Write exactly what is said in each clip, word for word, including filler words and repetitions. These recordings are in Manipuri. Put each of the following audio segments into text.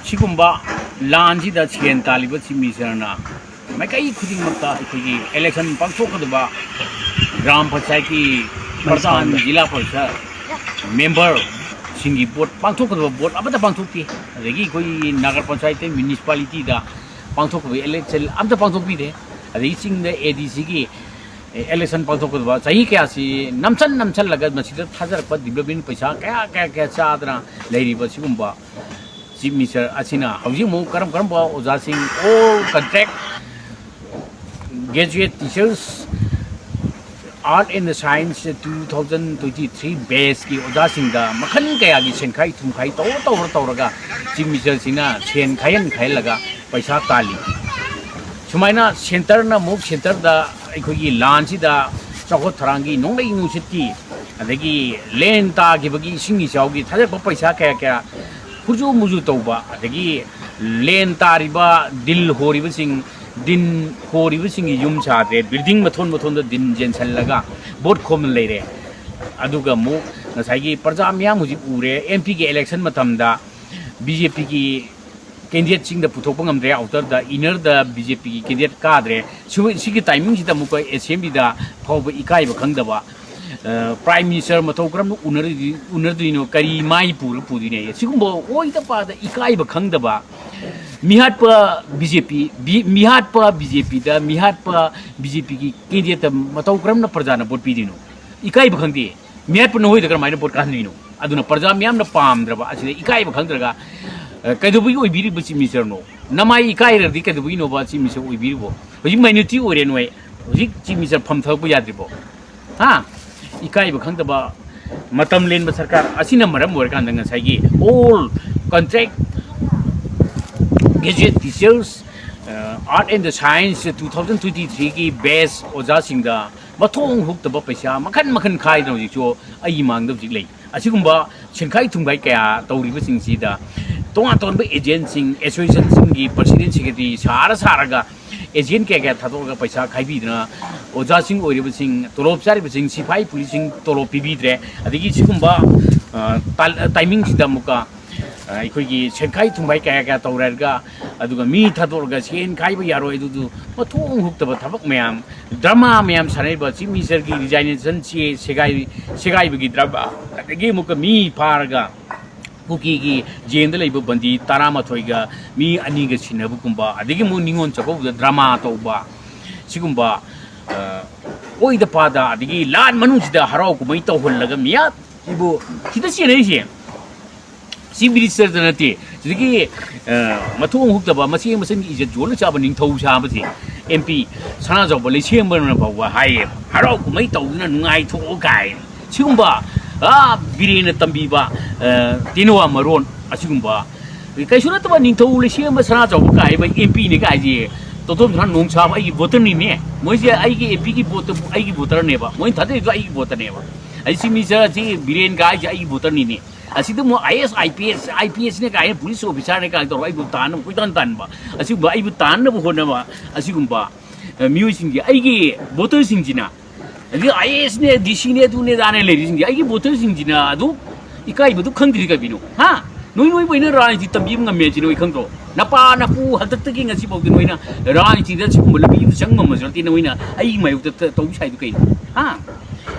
ꯁꯤꯒꯨꯝꯕ ꯂꯥꯟꯁꯤꯗ ꯁꯦꯟ ꯇꯥꯜꯂꯤꯕ ꯆꯤꯐ ꯃꯤꯅꯤꯁꯇꯔꯅ ꯃꯥꯏꯀꯩ ꯈꯨꯗꯤꯡꯃꯛꯇ ꯑꯩꯈꯣꯏꯒꯤ ꯏꯂꯦꯛꯁꯟ ꯄꯥꯡꯊꯣꯛꯀꯗꯕ ꯒ꯭ꯔꯥꯝ ꯄꯟꯆꯥꯌꯠꯀꯤ ꯄ꯭ꯔꯙꯥꯟ, ꯖꯤꯂꯥ ꯄꯔꯤꯁꯠ ꯃꯦꯝꯕꯔꯁꯤꯡꯒꯤ ꯚꯣꯠ ꯄꯥꯡꯊꯣꯛꯀꯗꯕ ꯚꯣꯠ ꯑꯃꯠꯇ ꯄꯥꯡꯊꯣꯛꯇꯦ꯫ ꯑꯗꯒꯤ ꯑꯩꯈꯣꯏꯒꯤ ꯅꯒꯔ ꯄꯟꯆꯥꯌꯠꯇ, ꯃ꯭ꯌꯨꯅꯤꯁꯤꯄꯥꯂꯤꯇꯤꯗ ꯄꯥꯡꯊꯣꯛꯀꯗꯕ ꯏꯂꯦꯛꯁꯟ ꯑꯃꯠꯇ ꯄꯥꯡꯊꯣꯛꯄꯤꯗꯦ꯫ ꯑꯗꯒꯤ ꯆꯤꯡꯗ ꯑꯦ ꯗꯤ ꯁꯤꯒꯤ ꯏꯂꯦꯛꯁꯟ ꯄꯥꯡꯊꯣꯛꯀꯗꯕ ꯆꯍꯤ ꯀꯌꯥꯁꯤ ꯅꯝꯁꯟ ꯅꯝꯁꯜꯂꯒ ꯃꯁꯤꯗ ꯊꯥꯖꯔꯛꯄ ꯗꯤꯕ꯭ꯂꯞꯃꯦꯟ ꯄꯩꯁꯥ ꯀꯌꯥ ꯀꯌꯥ ꯀꯌꯥ ꯆꯥꯗꯅ ꯂꯩꯔꯤꯕ ꯁꯤꯒꯨꯝꯕ ꯆꯤꯐ ꯃꯤꯅꯤꯁꯇꯔ ꯑꯁꯤꯅ ꯍꯧꯖꯤꯛ ꯑꯃꯨꯛ ꯀꯔꯝ ꯀꯔꯝꯕ ꯑꯣꯖꯥꯁꯤꯡ, all contract, graduate teachers, Art and Science two thousand twenty three batchꯀꯤ ꯑꯣꯖꯥꯁꯤꯡꯗ ꯃꯈꯜ ꯀꯌꯥꯒꯤ ꯁꯦꯟꯈꯥꯏ ꯊꯨꯝꯈꯥꯏ ꯇꯧꯔ ꯇꯧꯔ ꯇꯧꯔꯒ ꯆꯤꯐ ꯃꯤꯅꯤꯁꯇꯔꯁꯤꯅ ꯁꯦꯟ ꯈꯥꯏꯍꯟ ꯈꯥꯏꯍꯜꯂꯒ ꯄꯩꯁꯥ ꯇꯥꯜꯂꯤ꯫ ꯁꯨꯃꯥꯏꯅ ꯁꯦꯟꯇꯔꯅ ꯑꯃꯨꯛ ꯁꯦꯟꯇꯔꯗ ꯑꯩꯈꯣꯏꯒꯤ ꯂꯥꯟꯁꯤꯗ ꯆꯥꯎꯈꯠ ꯊꯧꯔꯥꯡꯒꯤ, ꯅꯣꯡꯂꯩ ꯅꯨꯡꯁꯤꯠꯀꯤ, ꯑꯗꯒꯤ ꯂꯦꯟ ꯇꯥꯈꯤꯕꯒꯤ ꯏꯁꯤꯡ ꯏꯆꯥꯎꯒꯤ ꯊꯥꯗꯔꯛꯄ ꯄꯩꯁꯥ ꯀꯌꯥ ꯀꯌꯥ ꯍꯨꯔꯖꯨ ꯃꯨꯖꯨ ꯇꯧꯕ, ꯑꯗꯒꯤ ꯂꯦꯟ ꯇꯥꯔꯤꯕ, ꯗꯤꯟ ꯍꯣꯔꯤꯕꯁꯤꯡ, ꯗꯤꯟ ꯍꯣꯔꯤꯕꯁꯤꯡꯒꯤ ꯌꯨꯝ ꯁꯥꯗ꯭ꯔꯦ, ꯕꯤꯜꯗꯤꯡ ꯃꯊꯣꯟ ꯃꯊꯣꯟꯗ ꯗꯤꯟ ꯌꯦꯟꯁꯜꯂꯒ ꯚꯣꯠ ꯈꯣꯝꯅ ꯂꯩꯔꯦ꯫ ꯑꯗꯨꯒ ꯑꯃꯨꯛ ꯉꯁꯥꯏꯒꯤ ꯄ꯭ꯔꯖꯥ ꯃꯤꯌꯥꯝ ꯍꯧꯖꯤꯛ ꯎꯔꯦ, ꯑꯦꯝ ꯄꯤꯒꯤ ꯏꯂꯦꯛꯁꯟ ꯃꯇꯝꯗ ꯕꯤ ꯖꯦ ꯄꯤꯒꯤ ꯀꯦꯟꯗꯤꯗꯦꯠꯁꯤꯡꯗ ꯄꯨꯊꯣꯛꯄ ꯉꯝꯗ꯭ꯔꯦ, ꯑꯥꯎꯇꯔꯗ, ꯏꯅꯔꯗ ꯕꯤ ꯖꯦ ꯄꯤꯒꯤ ꯀꯦꯟꯗꯤꯗꯦꯠ ꯀꯥꯗ꯭ꯔꯦ꯫ ꯁꯤꯒꯤ ꯇꯥꯏꯃꯤꯡꯁꯤꯗ ꯑꯃꯨꯛꯀ ꯑꯦꯁꯦꯝꯕ꯭ꯂꯤꯗ ꯐꯥꯎꯕ ꯏꯀꯥꯏꯕ ꯈꯪꯗꯕ, ꯄ꯭ꯔꯥꯏꯝ ꯃꯤꯅꯤꯁꯇꯔ ꯃꯇꯧ ꯀꯔꯝꯅ ꯎꯅꯔꯨꯗꯣꯏ-, ꯎꯅꯗꯣꯏꯅꯣ, ꯀꯔꯤ ꯃꯥꯏ ꯄꯨꯔꯒ ꯄꯨꯗꯣꯏꯅꯣ? ꯁꯤꯒꯨꯝꯕ ꯑꯣꯏꯗ ꯄꯥꯗ ꯏꯀꯥꯏꯕ ꯈꯪꯗꯕ, ꯃꯤꯍꯥꯠꯄ ꯕꯤ ꯖꯦ ꯄꯤ, ꯕꯤ-, ꯃꯤꯍꯥꯠꯄ ꯕꯤ ꯖꯦ ꯄꯤꯗ, ꯃꯤꯍꯥꯠꯄ ꯕꯤ ꯖꯦ ꯄꯤꯒꯤ ꯀꯦꯟꯗꯤꯗꯦꯠꯇ ꯃꯇꯧ ꯀꯔꯝꯅ ꯄ꯭ꯔꯖꯥꯅ ꯚꯣꯠ ꯄꯤꯗꯣꯏꯅꯣ? ꯏꯀꯥꯏꯕ ꯈꯪꯗꯦ꯫ ꯃꯤꯍꯥꯠꯄ ꯅꯈꯣꯏꯗ ꯀꯔꯝꯍꯥꯏꯅ ꯚꯣꯠ ꯀꯥꯍꯟꯗꯣꯏꯅꯣ? ꯑꯗꯨꯅ ꯄ꯭ꯔꯖꯥ ꯃꯤꯌꯥꯝꯅ ꯄꯥꯝꯗ꯭ꯔꯕ ꯑꯁꯤꯗ ꯏꯀꯥꯏꯕ ꯈꯪꯗ꯭ꯔꯒ, ꯑ, ꯀꯩꯗꯧꯕꯒꯤ ꯑꯣꯏꯕꯤꯔꯤꯕ ꯆꯤꯐ ꯃꯤꯅꯤꯁꯇꯔꯅꯣ? ꯅꯃꯥꯏ ꯏꯀꯥꯏꯔꯗꯤ ꯀꯩꯗꯧꯕꯒꯤꯅꯣꯕ ꯆꯤꯐ ꯃꯤꯅꯤꯁꯇꯔ ꯑꯣꯏꯕꯤꯔꯤꯕꯣ? ꯍꯧꯖꯤꯛ ꯃꯥꯏꯅꯣꯔꯤꯇꯤ ꯑꯣꯏꯔꯦ ꯅꯣꯏ, ꯍꯧꯖꯤꯛ ꯆꯤꯐ ꯃꯤꯅꯤꯁꯇꯔ ꯐꯝ ꯊꯕꯛꯄꯨ ꯌꯥꯗ꯭ꯔꯤꯕꯣ? ꯍꯥ? ꯏꯀꯥꯏꯕ ꯈꯪꯗꯕ, ꯃꯇꯝ ꯂꯦꯟꯕ ꯁꯔꯀꯥꯔ ꯑꯁꯤꯅ ꯃꯔꯝ ꯑꯣꯏꯔꯀꯥꯟꯗ ꯉꯁꯥꯏꯒꯤ all contract, graduate teachers, ꯑ, Art and Science two thousand twenty threeꯒꯤ batch ꯑꯣꯖꯥꯁꯤꯡꯗ ꯃꯊꯣꯡ ꯍꯨꯛꯇꯕ ꯄꯩꯁꯥ ꯃꯈꯟ ꯃꯈꯟ ꯈꯥꯏꯗꯅ ꯍꯧꯖꯤꯛꯁꯨ ꯑꯩꯒꯤ ꯃꯥꯡꯗ ꯍꯧꯖꯤꯛ ꯂꯩ꯫ ꯑꯁꯤꯒꯨꯝꯕ ꯁꯦꯟꯈꯥꯏ ꯊꯨꯝꯈꯥꯏ ꯀꯌꯥ ꯇꯧꯔꯤꯕꯁꯤꯡꯁꯤꯗ ꯇꯣꯉꯥꯟ ꯇꯣꯉꯥꯟꯕ ꯑꯦꯖꯦꯟꯁꯤꯡ, ꯑꯦꯁꯣꯁꯤꯌꯦꯁꯟꯁꯤꯡꯒꯤ ꯄ꯭ꯔꯁꯤꯗꯦꯟ, ꯁꯦꯀ꯭ꯔꯦꯇꯔꯤ ꯁꯥꯔ ꯁꯥꯔꯒ ꯑꯦꯖꯦꯟ ꯀꯌꯥ ꯀꯌꯥ ꯊꯥꯗꯣꯛꯑꯒ ꯄꯩꯁꯥ ꯈꯥꯏꯕꯤꯗꯅ ꯑꯣꯖꯥꯁꯤꯡ ꯑꯣꯏꯔꯤꯕꯁꯤꯡ, ꯇꯣꯂꯣꯞ ꯆꯥꯔꯤꯕꯁꯤꯡ, ꯁꯤꯐꯥꯏ ꯄꯨꯂꯤꯁꯁꯤꯡ ꯇꯣꯂꯣꯞ ꯄꯤꯕꯤꯗ꯭ꯔꯦ꯫ ꯑꯗꯒꯤ ꯁꯤꯒꯨꯝꯕ, ꯑ, ꯇꯥ-, ꯇꯥꯏꯃꯤꯡꯁꯤꯗ ꯑꯃꯨꯛꯀ ꯑꯩꯈꯣꯏꯒꯤ ꯁꯦꯟꯈꯥꯏ ꯊꯨꯝꯈꯥꯏ ꯀꯌꯥ ꯀꯌꯥ ꯇꯧꯔꯒ, ꯑꯗꯨꯒ ꯃꯤ ꯊꯥꯗꯣꯛꯑꯒ ꯁꯦꯟ ꯈꯥꯏꯕ ꯌꯥꯔꯣꯏ, ꯑꯗꯨꯗꯨ ꯃꯊꯣꯡ ꯍꯨꯛꯇꯕ ꯊꯕꯛ ꯃꯌꯥꯝ, drama ꯃꯌꯥꯝ ꯁꯥꯟꯅꯔꯤꯕ Chief Minister ꯒꯤ resignation ꯆꯦ ꯁꯦꯒꯥꯏ-, ꯁꯦꯒꯥꯏꯕꯒꯤ drama, ꯑꯗꯒꯤ ꯑꯃꯨꯛꯀ ꯃꯤ ꯐꯥꯔꯒ ꯀꯨꯀꯤꯒꯤ ꯖꯦꯜꯗ ꯂꯩꯕ ꯕꯟꯗꯤ ꯇꯔꯥꯃꯥꯊꯣꯏꯒ ꯃꯤ ꯑꯅꯤꯒ ꯁꯤꯟꯅꯕꯒꯨꯝꯕ, ꯑꯗꯒꯤ ꯑꯃꯨꯛ ꯅꯤꯉꯣꯜ ꯆꯥꯛꯀꯧꯕꯗ drama ꯇꯧꯕ, ꯁꯤꯒꯨꯝꯕ, ꯑ, ꯑꯣꯏꯗ ꯄꯥꯗ, ꯑꯗꯒꯤ ꯂꯥꯟ ꯃꯅꯨꯡꯁꯤꯗ ꯍꯔꯥꯎ ꯀꯨꯝꯍꯩ ꯇꯧꯍꯜꯂꯒ ꯃꯤꯌꯥꯝ ꯏꯕꯨ ꯁꯤꯗ ꯆꯦꯟꯅꯔꯤꯁꯦ꯫ Chief Minister ꯗ ꯅꯠꯇꯦ, ꯁꯤꯗꯒꯤ, ꯑ, ꯃꯊꯣꯡ ꯍꯨꯛꯇꯕ, ꯃꯆꯦ ꯃꯆꯟꯒꯤ ꯏꯖꯠ ꯌꯣꯜꯂ ꯆꯥꯕ ꯅꯤꯡꯊꯧ ꯁꯥꯕꯁꯦ, M P ꯁꯅꯥꯖꯥꯎꯕ ꯂꯩꯁꯦꯝꯕꯅ ꯐꯥꯎꯕ ꯍꯥꯏꯌꯦ, "ꯍꯔꯥꯎ ꯀꯨꯝꯍꯩ ꯇꯧꯗꯨꯅ ꯅꯨꯡꯉꯥꯏꯊꯣꯛꯑꯣ" ꯀꯥꯏ꯫ ꯁꯤꯒꯨꯝꯕ, ꯑ, ꯕꯤꯔꯦꯟꯅ ꯇꯝꯕꯤꯕ, ꯑ, ꯇꯦꯅꯋꯥ ꯃꯔꯣꯟ ꯑꯁꯤꯒꯨꯝꯕ, ꯀꯩꯁꯨ ꯅꯠꯇꯕ ꯅꯤꯡꯊꯧ ꯂꯩꯁꯦꯝꯕ ꯁꯅꯥꯖꯥꯎꯕ ꯀꯥꯏꯕ M P ꯅꯤ ꯀꯥꯏꯁꯦ, ꯇꯣꯇꯣꯝ ꯁꯅꯥ ꯅꯣꯡ ꯁꯥꯕ ꯑꯩꯒꯤ voter ꯅꯤꯅꯦ꯫ ꯃꯣꯏꯁꯦ ꯑꯩꯒꯤ M P ꯒꯤ vote ꯇ ꯑꯩꯒꯤ voter ꯅꯦꯕ꯫ ꯃꯣꯏꯅ ꯊꯥꯗꯔꯤꯗꯣ ꯑꯩꯒꯤ voter ꯅꯦꯕ꯫ ꯑꯩ Chief Minister ꯑꯁꯤ ꯕꯤꯔꯦꯟ ꯀꯥꯏꯁꯦ ꯑꯩꯒꯤ voter ꯅꯤꯅꯦ꯫ ꯑꯁꯤꯗ ꯑꯃꯨꯛ I A S, I P S, I P S ꯅꯦ ꯀꯥꯏꯅ, police officer ꯅꯦ ꯀꯥꯏꯅ ꯇꯧꯔꯒ ꯑꯩꯕꯨ ꯇꯥꯟꯅꯕ ꯀꯣꯏꯇꯥꯟ ꯇꯥꯟꯕ, ꯑꯁꯤꯒꯨꯝꯕ ꯑꯩꯕꯨ ꯇꯥꯟꯅꯕ ꯍꯣꯠꯅꯕ, ꯑꯁꯤꯒꯨꯝꯕ, ꯑ, ꯃꯤꯑꯣꯏꯁꯤꯡꯁꯦ, ꯑꯩꯒꯤ voter ꯁꯤꯡꯁꯤꯅ, ꯑꯗꯒꯤ I A S ꯅꯦ, D C ꯅꯦ, ꯑꯗꯨꯅꯦ, ꯑꯗꯥꯅꯦ ꯂꯩꯔꯤꯁꯤꯡꯁꯦ, ꯑꯩꯒꯤ voter ꯁꯤꯡꯁꯤꯅ ꯑꯗꯨ ꯏꯀꯥꯏꯕꯗꯨ ꯈꯪꯗ꯭ꯔꯤ ꯀꯩꯒꯤꯅꯣ? ꯍꯥ? ꯅꯣꯏ, ꯅꯣꯏꯕꯨ ꯑꯩꯅ ꯔꯥꯖꯅꯤꯇꯤ ꯇꯝꯕꯤꯕ ꯉꯝꯃꯦ ꯍꯥꯏꯁꯤ ꯅꯣꯏ ꯈꯪꯗ꯭ꯔꯣ? ꯅꯄꯥ ꯅꯄꯨ ꯍꯟꯗꯛꯇꯒꯤ ꯉꯁꯤꯐꯥꯎꯗꯤ ꯅꯣꯏꯅ ꯔꯥꯖꯅꯤꯇꯤꯗ ꯁꯤꯒꯨꯝꯕ ꯂꯝꯕꯤ ꯑꯃ ꯆꯪ ꯉꯝꯃꯁꯨ ꯅꯠꯇꯦ, ꯅꯣꯏꯅ ꯑꯩꯒꯤ ꯃꯥꯌꯣꯛꯇ ꯇ-, ꯇꯧ ꯁꯥꯏꯗꯨ ꯀꯩꯅꯣ? ꯍꯥ?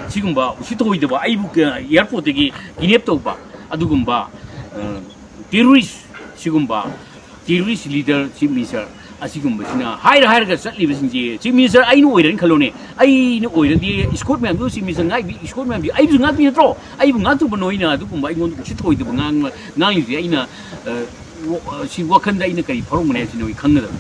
ꯁꯤꯒꯨꯝꯕ ꯎꯁꯤꯠ ꯊꯑꯣꯏꯗꯕ, ꯑꯩꯕꯨ, ꯑ, airport ꯇꯒꯤ kidnap ꯇꯧꯕ, ꯑꯗꯨꯒꯨꯝꯕ, ꯑ, terrorist, ꯁꯤꯒꯨꯝꯕ terrorist leader Chief Minister ꯑꯁꯤꯒꯨꯝꯕꯁꯤꯅ ꯍꯥꯏꯔ ꯍꯥꯏꯔꯒ ꯆꯠꯂꯤꯕꯁꯤꯡꯁꯦ, Chief Minister ꯑꯩꯅ ꯑꯣꯏꯔꯅꯤ ꯈꯜꯂꯣꯅꯦ, ꯑꯩꯅ ꯑꯣꯏꯔꯗꯤ escort ꯃꯌꯥꯝꯗꯨ Chief Minister ꯉꯥꯛꯄꯤ, escort ꯃꯌꯥꯝꯁꯤ ꯑꯩꯕꯨꯁꯨ ꯉꯥꯛꯄꯤ ꯅꯠꯇ꯭ꯔꯣ? ꯑꯩꯕꯨ ꯉꯥꯛꯇ꯭ꯔꯨꯕ ꯅꯣꯏꯅ ꯑꯗꯨꯒꯨꯝꯕ ꯑꯩꯉꯣꯟꯗ ꯎꯁꯤꯠ ꯊꯑꯣꯏꯗꯕ ꯉꯥꯡ-, ꯉꯥꯡꯉꯤꯁꯦ ꯑꯩꯅ, ꯑ, ꯋꯥ-, ꯁꯤ ꯋꯥꯈꯜꯗ ꯑꯩꯅ ꯀꯔꯤ ꯐꯥꯎꯔꯝꯒꯅꯤ ꯍꯥꯏꯕꯁꯤ ꯅꯣꯏ ꯈꯪꯒꯗꯕꯅꯤ꯫